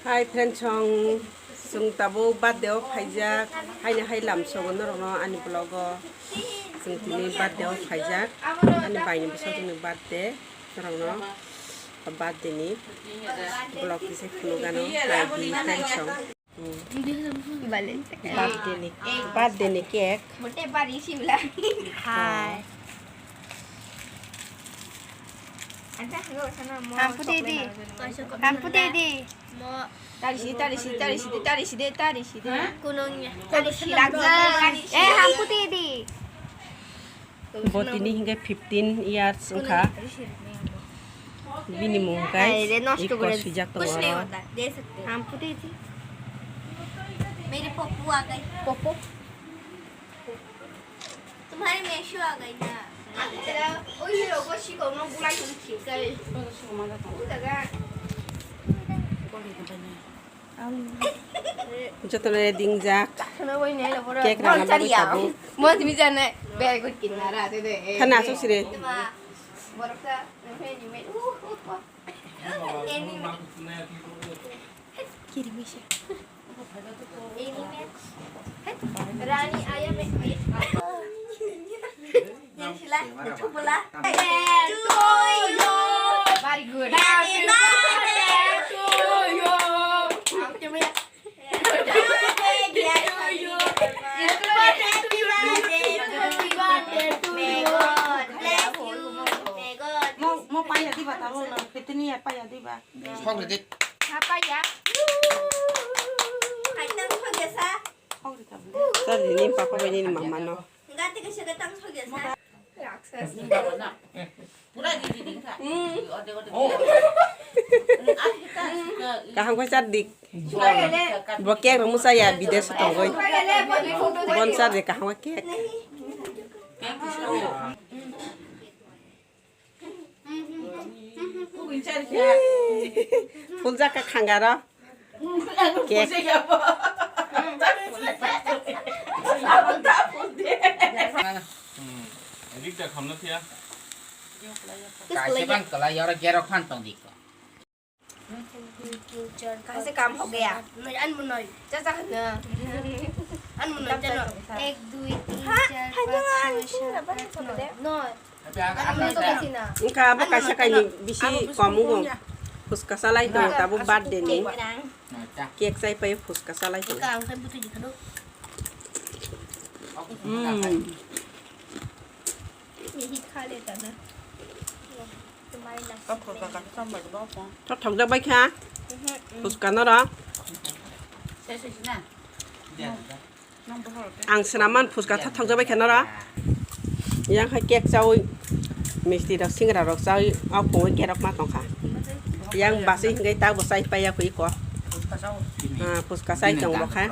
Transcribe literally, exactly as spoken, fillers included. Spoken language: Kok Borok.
Hi friends, chwng, chwng tabuk birthday o phaijak, haino hai lamsogo norokno ani vlog o. Chwng tini birthday o phaijak, ani baini bwsajwkni birthday, norokno birthday ni vlog kisa phunukgano, nai di friends chwng. Hmm. Birthday ni, birthday ni cake. Hi. Hampu didi. Hampu didi. Tari si, tari si, tari si, tari si de, tari si de. Kunungnya. Tari si lagi. Eh, hampu didi. Bo tini hingke fifteen years wngkha. Bini mung hingke iko swijak tongo oro. Hampu didi. Mere popo agai. Popo. Tumhare meshu agai na. Oi hero go shiko mo bulai hum khik kai. Jotono ready wngjak. Cake rana bagwi tabuk. Mo timi jana bag kinara de. Thana asuk sire. Borok sa. Kiri misa. Rani ayam. Yang sila, itu pula. Very good. Happy birthday to you. Happy birthday to you. Happy birthday to you. May God bless you. May God. Mo, mo paya diba tabo na, pitini ya paya diba. Hok ridi. Apa ya? Hai tang hok ya sa. Hok ridi tabo. Sa dini papa bini mama no. Enggak tiga siya tang hok ya sa. Pura di di di ka. Ode ode. Kaham ko sar dik. Bo cake rok musa ya bidesh tongoi. Bon sar de kaham cake. Phul jaka khangaro. Cake. Rikta khamna phiya. Kaisa bang kala yara gero khan tong dik. Kaisa kam ho gaya. Noi, an mo noi. Cha cha na. An mo noi cha noi. Ek, dui, tin, char, panch, choi, sat, aat, noi. Noi. An mo noi to kaisa na. Wngkha abo kaisa kaini bisi kom wngo. Phuska salai tongo tabuk birthday ni. Cake chai pai phuska salai tongo. Wngkha ang khai butui di khado. Hmm. Mihi khale ta na. Thothok jak bai kha. Phuska noro. Ang swnam man phuska thothok jak bai kha noro. Yang hai cake chawi misti rok singra rok chawi o khongwi cake rok ma tongkha. Yang basi hingai ta bo chai paiya kwi ko. Ah, phuska chai tong bo kha.